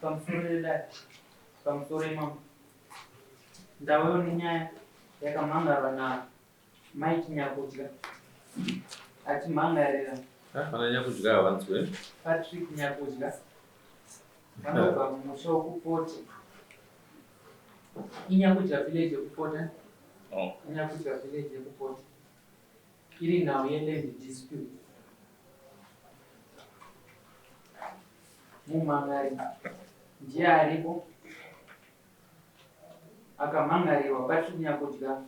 Pamusoro yedare, pamusoro imambo. Ndauyo nenyaya yakamhangarwa naMike Nyakudya achimhangarira Vana Nyakudya havanzwe. Patrick Nyakudya vanobva mumusha wekuPote. INyakudya village yekuPote. Oh. INyakudya village yekuPote. Iri nhau yeland dispute. Mumhan'ari ndiye aripo akamhan'arirwa Patrick Nyakudya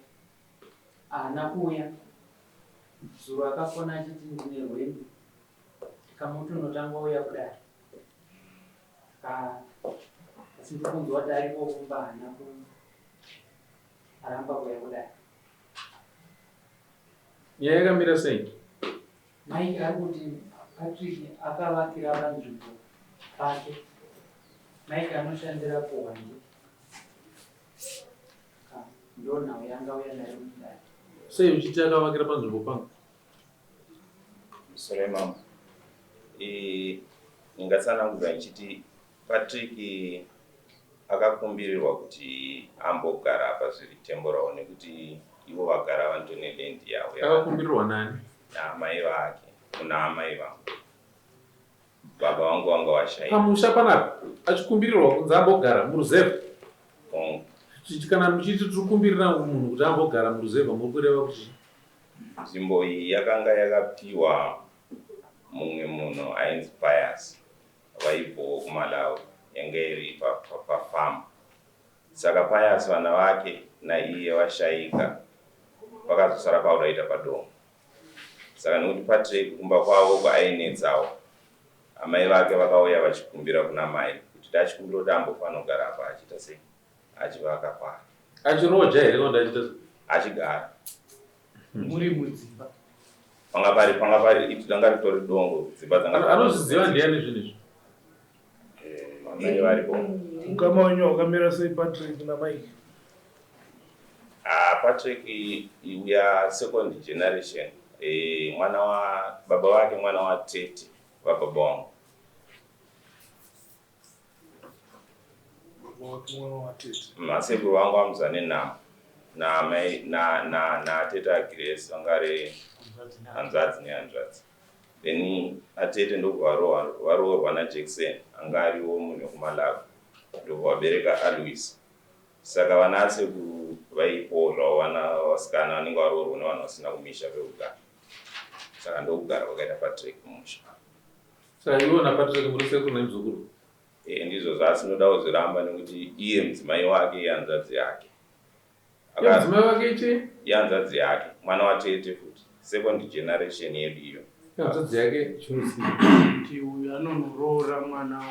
haana kuuya zuro akafona achiti ndine rwendo tikamuti unotanga wauya kudare asi ndikunzwa kuti ariko kumba haana ku aramba kuuya kudare. Nyaya yakamira sei? Mike ari kuti Patrick akavakira panzvimbo pake. Mike anoshandira kuHwange. Ndo nhau yanga uya nayo mudare. Sei uchiti akavakira panzvimbo pangu? Sorry mama. Ndingatsanangudza ndichiti Patrick akakumbirirwa kuti ambogara apa zviri temporal nekuti ivo vagara vanoto neland yavo. Akakumbirirwa nani? Naamai vake, kuna amai vangu. Baba vangu vanga vashaika. Pamusha panapa achikumbirirwa kunzi ambogara muruzevha. Hongu. Kana muchiti tiri kukumbirira munhu kuti ambogara muruzevha muri kureva kuti Nzvimbo iyi yakanga yakapiwa mumwe munhu ainzi Pius vaibvawo kuMalawi yanga iri pafarm. Saka Pius vana vake naiye vashaika pakazosara pakuda kuita padongo. Saka nekuti Patrick kumba kwavo uko ainetsawo, amai vake vakauya vachikumbira kuna mai kuti tachikumbira kuti ambofanogara apa achiita sei achivaka kwake. Achiroja here kana kuti achiita sei? Achigara. Muri mudzimba. Panga pari panga pari itu ranga ritori dongo dzimba dzanga. Anozviziva ndiani zvinhu izvi? Amai varipo. Ukama wenyu wakamira sei Patrick naMike? Ah, Patrick we are second generation. Eh, mwana wa baba vake mwana wa tete vababa vangu. Masekuru vangu amuzane namo naamai natete aGrace vanga ari hanzvadzi nehanzvadzi. Then atete ndobva varoorwa naJackson anga ariwo munhu wekuMalawi ndobva vabereka Alois. Saka vana asekuru vaipowo zvavo vana vasikana vanenge varoorwa nevanhu vasina kumisha pekugara. Saka ndokugara kwakaita Patrick kumusha. Saka iwe naPatrick muri sekuru nemuzukuru? Eh, ndizvo zvaasinoda kuzviramba nekuti iye mudzimai wake ihanzvadzi yake. Iye mudzimai wake ichi? Ihanzvadzi yake, mwana watete futi. Second generation yedu iyo. Ihanzvadzi yake chirudzii? Kuti uyu anonoroora mwana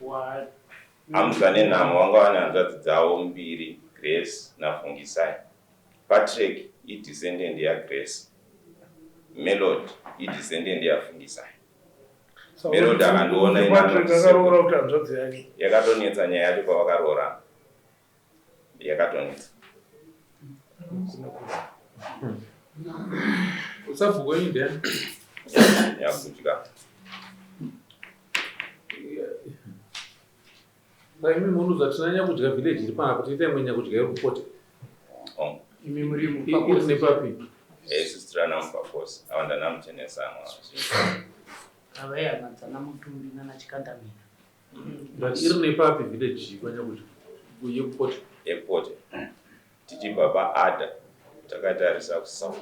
wa Amza nenhamo vanga vane hanzvadzi dzavo mbiri Grace naFungisai. Patrick idescendant yaGrace. Melody idescendant yaFungisai. Melody akandiona ini Patrick akaroora kuti hanzvadzi yake. Yakatonetsa nyaya yacho pavakaroorana. Yakatonetsa. Usabhuku wenyu ndiani? Nyakudya. Saka imi munoudza tina Nyakudya village iri panapa tiita imwe Nyakudya iri kupote. Oh. Imi muri Iri nepapi? Isu tiri ana Mupakosi, ava ndana Muchenesanwa. Ava ihama dzana Mutumbi nana Chikandamina. But iri nepapi village kwaNyakudya? Yekupote. Yekupote. Tichibva paAda takatarisa kusouth.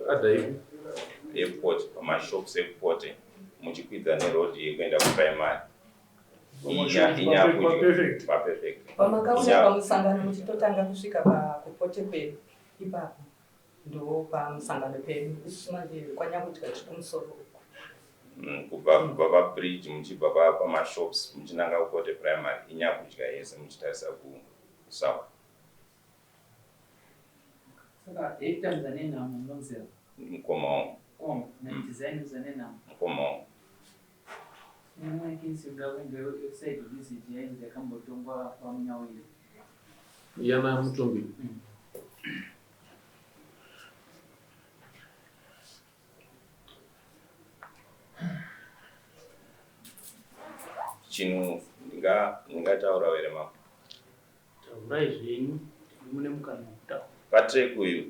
Ada ipi? Yekupote, pamashops ekupote muchikwidza neroad yekuenda kuprimary. Inyakudya paperfect. Pamakauya pamusangano muchitotanga kusvika pakupote kwedu ipapo ndo pamusangano pedu isu manje kwanyakudya tiri kumusoro uko. Kubva kubva pabridge muchibva pamashops muchinanga kupote primary inyakudya yese muchitarisa kusouth. Saka Hector Mzanenhamo munomuziva? Mukoma wangu. Mukoma, naDesign Mzanenhamo. Mukoma wangu. Imwe kesi yoda kuenda yekuside visit yainzi yakambotongwa kwaMunyawiri. Yana Mutumbi. Chinhu Ndingataurawo here mambo? Taurai zvenyu, mune mukana wekutaura. Patrick uyu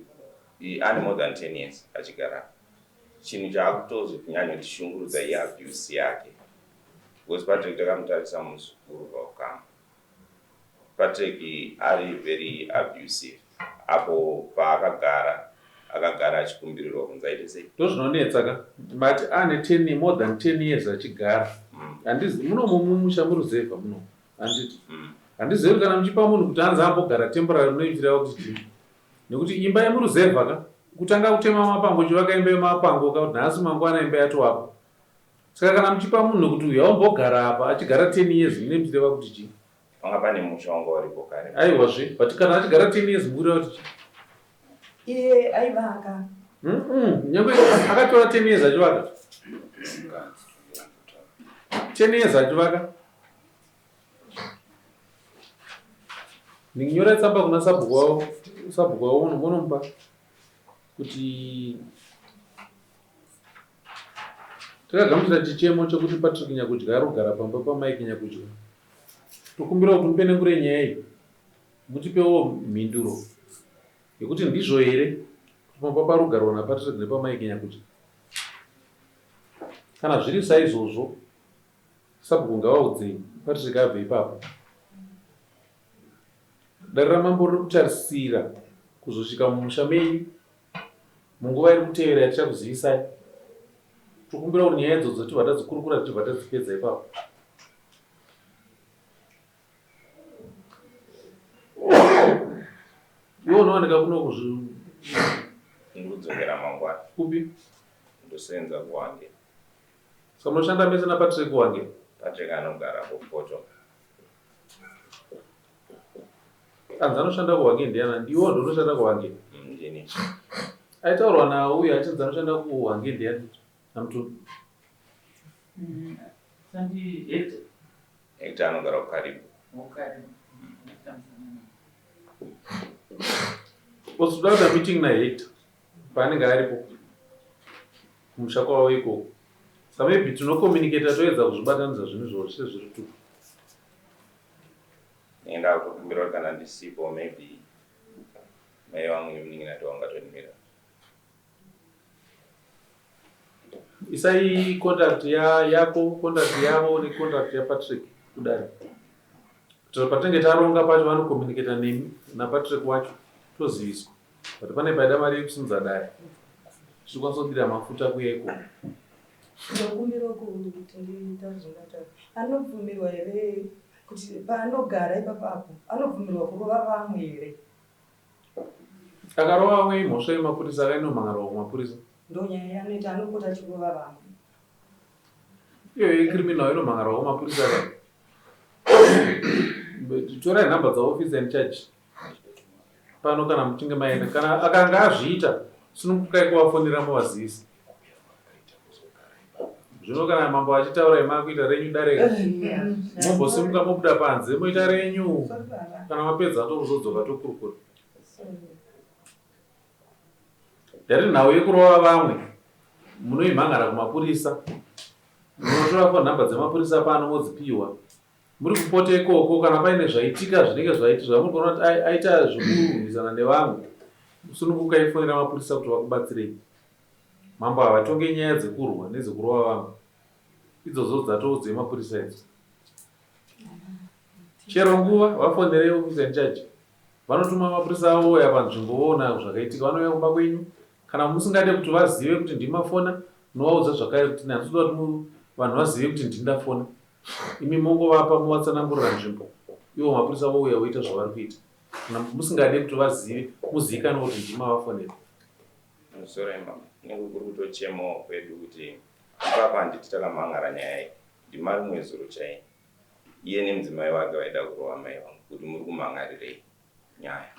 ane more than 10 years achigara. Chinhu chaakutozonyanyotishungurudza iabuse yake, because Patrick takamutarisa muzukuru paukama. Patrick ari very abusive. Apo paakagara, akagara achikumbirirwa kunzi aite sei? Ndozvinonetsa ka, mati ane 10, more than 10 years achigara. Handizi munomo mumusha muruzevha muno, handiti? Handizivi kana muchipa munhu kuti anzi ambogara temporary, munoitira kuti chii? Nekuti imba yemuruzevha ka, kutanga kutema mapango, uchivaka imba yemapango ka, nhasi mangwana imba yatovapo. Saka kana muchipa munhu kuti uyu aumbogara apa, achigara 10 years, mune muchireva kuti chii? Panga pane musha wanga uripo kare. Aiwazve, but kana achigara 10 years, mukureva kuti chii? Iye aivaka. Nyange akatora 10 years achivaka, 10 years achivaka. Ndinyora tsamba kuna sabhuku wavo, sabhuku wavo unomupa kuti takagamuchira chichemo chekuti Patrick Nyakudya ari kugara pamba paMike Nyakudya. Tokumbira kuti mupenengure nyaya iyi, mutipewo mhinduro yekuti ndizvo here kuti pamba pari kugarwa naPatrick nepaMike Nyakudya. Kana zviri saizvozvo, sabhuku ngavaudzei Patrick abve ipapo. Dare ramambo riri kutarisira kuzosvika mumusha menyu munguva iri kutevera yatichakuzivisai. Tokumbira kuti nyaya idzodzo tibva tadzikurukura, tichibva tadzipedza ipapo. Iwe unowanika kuno kuzvi Ndikudzokera mangwana. Kupi? Ndosenza kuHwange. Saka munoshanda mese naPatrick kuHwange? Patrick anogara kuPoto. Anzi anoshanda kuHwange ndiana? Ndiwo ndonoshanda kuHwange? Ndini. Aitaurwa nauyu achinzi anoshanda kuHwange ndiani? Namutumbi. Sandi Hector. Hector anogara kuKaribu. Karibu. Hector Musanana. Ozoda kuita meeting naHector paanenge aripo kumusha kwavo ikoko. Sa maybe tinocommunicata, toedza kuzvibatanidza zvinhu zvose zviri tu. Ndinga kutokumbira kuti kana ndisipo, maybe mai vangu nemunin'ina wangatonimira. Isai contact yako, contact yavo necontact yaPatrick kudare, kuitira patinenge taronga pacho vanocommunicata nemi naPatrick wacho, toziviswa. But pane paida mari yekusimudza dare, tichikwanisa kudira mafuta kuya ikoko. Ndokumbira kuti nditaure zvandataura. Anobvumirwa here kuti paanogara ipapapo anobvumirwa kurova vamwe here? Akarova vamwe imhosva yemapurisa, akainomhan'arwa kumapurisa. Ndonyaya yaanoita, anopota achirova vamwe. Iyoyo icriminal, inomhan'arwa kumapurisa ka. Torai nhamba dzaofficer in charge pano kana muchinge maenda. Kana akanga azviita, sunungukai kuvafonera muvazivisa. Zvino kana mambo achitaura, imakuita renyu dare, mombosimuka mobuda panze moita renyu. Sorry, baba. Kana mapedza tokuzodzoka tokurukura. Sorry. Ndati nhau yekurova vamwe munoimhangara kumapurisa. Munotora phone nhamba dzemapurisa pano modzipiwa muri kupota ikoko. Kana paine zvaitika, zvinenge zvaiti zvamuri kuona kuti aita zvekurwisana nevamwe, sunungukai fonera mapurisa kuti vakubatsirei. Mambo havatonge nyaya dzekurwa nedzekurova vamwe, idzodzo dzatoudzei mapurisa idzo. Chero nguva vafonerei officer in charge, vanotuma mapurisa avo ouya panzvimbo voona zvakaitika. Vanouya kumba kwenyu. Kana musingade kuti vazive kuti ndimafona, munovaudza zvakare kuti handitoda kuti vanhu vazive kuti ndindafona. Imi mongovapa, movatsanangurira nzvimbo, ivo mapurisa vouya voita zvavari kuita. Kana musingade kuti vazive, muzivikanwe kuti ndimavafonera. Musoro imama, kunenge kuri kutochemawo kwedu kuti ipapa handiti takamhan'ara nyaya iyi. Ndima rimwe zuro chai iye nemudzimai wake vaida kurova mai vangu kuti muri kumhan'arirei nyaya.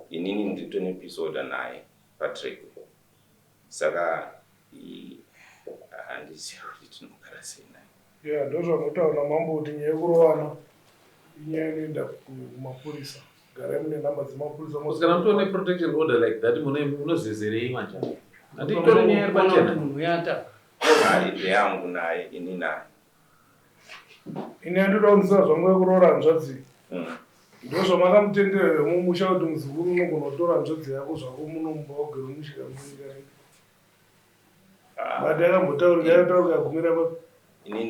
Inini nditone peace order naye Patrick, saka handizivi kuti tinogara sei naye. Ya, ndozvanotaura mambo kuti nyaya yekurovana inyaya inoenda kumapurisa. Garai mune nhamba dzemapurisa. Kana mutone protection order like that, munozezerei manje? Handitori nyaya iri pachena. Munhu uyata. Hai, ndeyangu naye, ini naye. Ini andoda kunziva zvangu yekuroora hanzvadzi. Ndozvamakamutendera here mumusha kuti muzukuru unogona kutora hanzvadzi yako zvako muno mumba wagere mushika munyika ino? Ah. But yakambotaurika yakataurika yagumira papi? Ini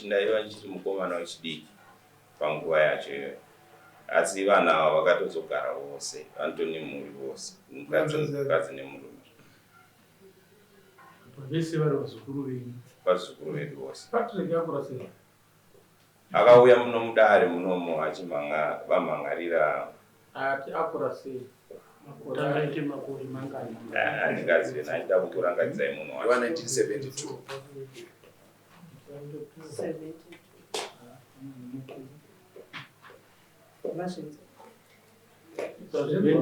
ndaiva ndichiri mukomana wechidiki panguva yacho iyoyo, asi vana ava vakatozogara vose, vanotori nemhuri vose, mukadzi Hanzvadzi yake. mukadzi nemurume. Vese vari vazukuru venyu? Vazukuru vedu vose. Patrick akura sei? Akauya muno mudare munomo achimhanga vamhangarira. Ati akura sei? Makore angaite makore mangani? Handingazive naida kukurangaridzai munhu Wa wacho. 1972. 72. Mazvinzwa.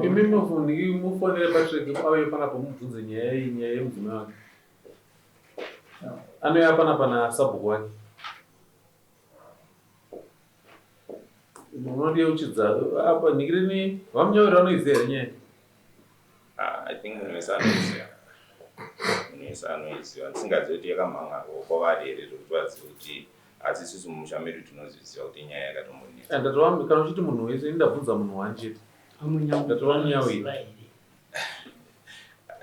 Imi mufonere Patrick auye panapa mubvunze nyaya iyi, nyaya yemudzimai wake. Anouya panapa nasabhuku wake. Munondiyeuchidza apa nhikirini vamunyauri vanoiziva here nyaya? Ah, I think munhu wese anoiziva, munhu wese anoiziva. Ndisingazivi kuti yakamhangarwa kwavari here zvekuti vazive kuti, asi isusu mumusha medu tinozviziva kuti inyaya yakatombonetsa. Ndatova kana uchiti munhu wese, ini ndabvunza munhu one chete. Ndatova munyauri.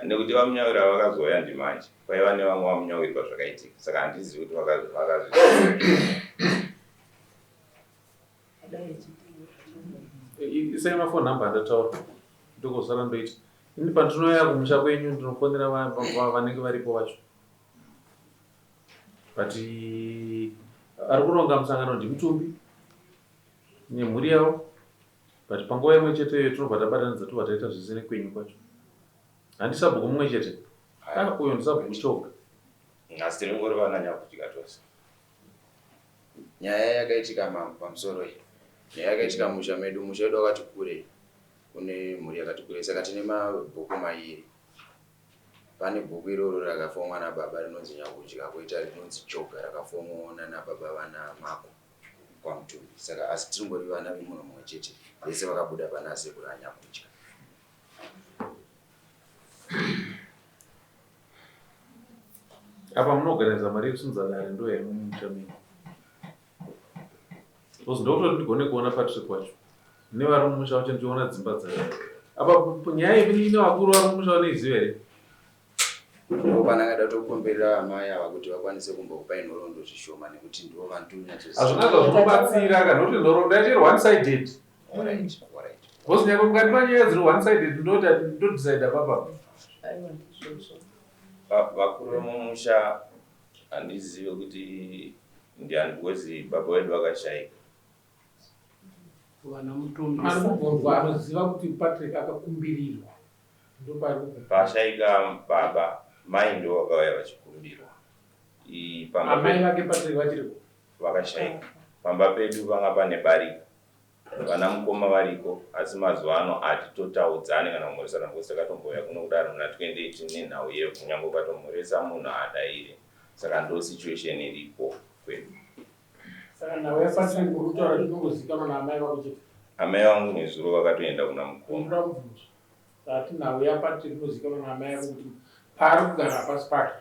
Nekuti vamunyauri ava vakazouya ndimanje, kwaiva nevamwe vamunyauri pazvakaitika, saka handizivi kuti vakazviziva. Dai ichiti. Isai mafoni number andataura, ndokosara ndoita. Ini pandinouya kumusha kwenyu ndinofonera vanenge varipo vacho. But ari kuronga musangano ndiMutumbi nemhuri yavo, but panguva imwe cheteyo tinobva tabatanidza, tobva taita zvese nekwenyu kwacho. Handisabhuku mumwe chete. Ah, uyo ndisabhuku Choga. Asi tinongori vana Nyakudya tose. Nyaya yakaitika, mambo, pamusoro iyi, nyaya yakaitika musha medu. Musha wedu wakati kurei, une mhuri yakati kurei, saka tine mabhuku mairi. Pane bhuku iroro rakafomwa nababa rinonzi Nyakudya, koita rinonzi Choga rakafomwawo nana baba vana Mako kwaMutumbi. Saka asi tiringori vana vemunhu mumwe chete, vese vakabuda pana sekuru aNyakudya. Apa munoorganiza mari yekusimudza dare, ndo yaimumusha menyu, because ndokutoti ndigone kuona Patrick wacho nevari mumusha wacho, ndichiona dzimba dzacho. Apa nyaya iyi ine vakuru vari mumusha vanoiziva here? Ndipo panangada tokumbirira amai ava kuti vakwanise kumbokupai nhoroondo zvishoma, nekuti ndivo vanotonyatsoziva. Hazvina zvazvinobatsira kana kuti nhoroondo yacho iri one sided. Alright. Because nyangwe mukatipa nyaya dziri one sided, ndodecida papa. Aiwa, ndizvozvo. Vakuru vemumusha handizivi kuti ndiani, because baba vedu vakashayika. Vana Mutumbi ari kubvunzwa anoziva kuti Patrick akakumbirirwa, ndopaari kubvunzwa. Pashayika baba, mai ndo vakauya vachikumbirwa. Pamba Amai pedu vake Patrick vachiripo? Vakashayika. Pamba pedu panga pane barika, vana mukoma variko, asi mazuva ano hatitotaudzani kana kumhoresana, because takatombouya kuno kudaro muna 2018 nenhau yevhu. Nyange ukatomhoresa munhu haadairi, saka ndo situation iripo kwedu. Saka nhau yaPatrick uri kutaura inongozikanwa naamai vako chete? Amai vangu nezuro vakatoenda kuna mukoma. Unoda kubvunzwa ati nhau yaPatrick inozikanwa naamai vako kuti paari kugara hapasi pake?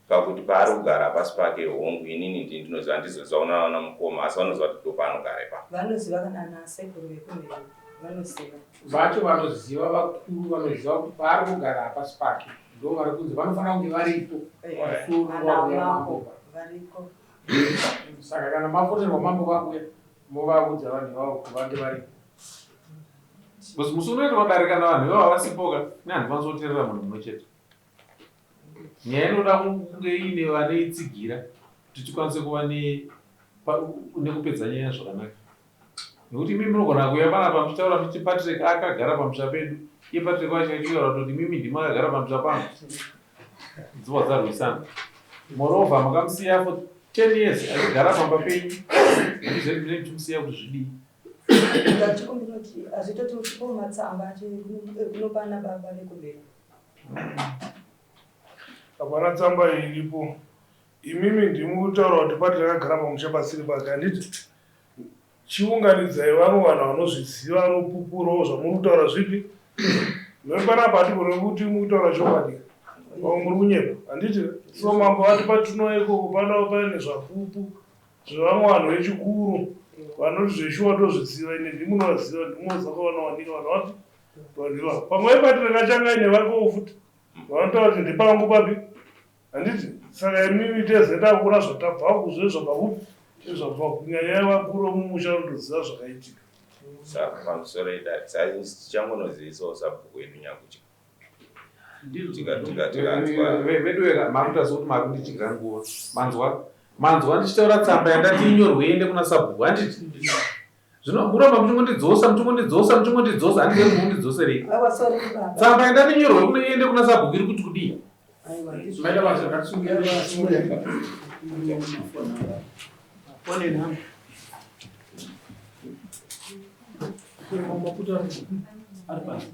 Pakuti paari kugara hapasi pake, hongu, inini ndini ndinoziva. Handizoziva kuna vana mukoma, asi vanoziva kuti ndo paanogara ipapo. Vanoziva, kana nasekuru vekumhiri vanoziva. Vacho vanoziva, vakuru vanoziva kuti paari kugara hapasi pake, ndo vari kunzi vanofanira kunge varipo musoro Vana wauya mako mambo. variko. Saka kana mafonerwa mambo vakuya, movaudza vanhu ivavo kuti vange varipo. Because musi unoitwa dare, kana vanhu ivavo vasipoka, nehandikwanisa kuteerera munhu mumwe chete. Nyaya inoda kunge iine vanoitsigira kuti tikwanise kuva nekupedza nyaya zvakanaka, nekuti imi munogona kuuya panapa muchitaura muchiti Patrick akagara pamusha pedu, iye Patrick wacho achitaura kutoti mimi ndimi akagara pamusha pangu, dzibva dzarwisana. Moreover, makamusiya for 10 years achigara pamba penyu, handizvei munenge muchimusiya kuti zvidii? Ndachikumbira kuti hazvitoti uchipawo matsamba ekunopa ana baba vekumberi. Hapana tsamba iripo. Imimi ndimi kutaura kuti pati takagara pamusha pasiri pake, handiti? Chiunganidzai vamwe vanhu vanozviziva, vanopupurawo zvamuri kutaura zvipi. Noi panapa hatigone kuti muri kutaura chokwadi, vamwe muri kunyepa, handiti? So mambo vati patinouya ikoko panoda paine zvapupu. Zvevamwe vanhu vechikuru vanoti zveshuwa tozviziva ine ndimunovaziva ndimunoziva kwavanowanika vanhu vapi vanhu ivavo. Pamwe vepati rakachangaine vakowo futi vanotaura kuti ndepangu papi handiti saka imimi teze takura zvatabva kuzve zvabva kupi zvabva kunyanya yevakuru vemumusha vanotoziva zvakaitika. Saka pamusoro idare tichangonozivisawo sabhuku wedu Nyakudya. Veduwe makuita sekuti makundidyira nguva. Manzwa? Manzwa ndichitaura tsamba yandati inyorwe iende kuna sabhuku handiti? Zvino muramba muchingondidzosa muchingondidzosa muchingondidzosa handiti mukundidzoserei? Aiwa sorry baba. Tsamba yandati inyorwe kuno iende kuna sabhuku iri kuti kudii? Aiwa ndizvo. Maita basa ngatisunge. Phone number. Maputo ari pasi.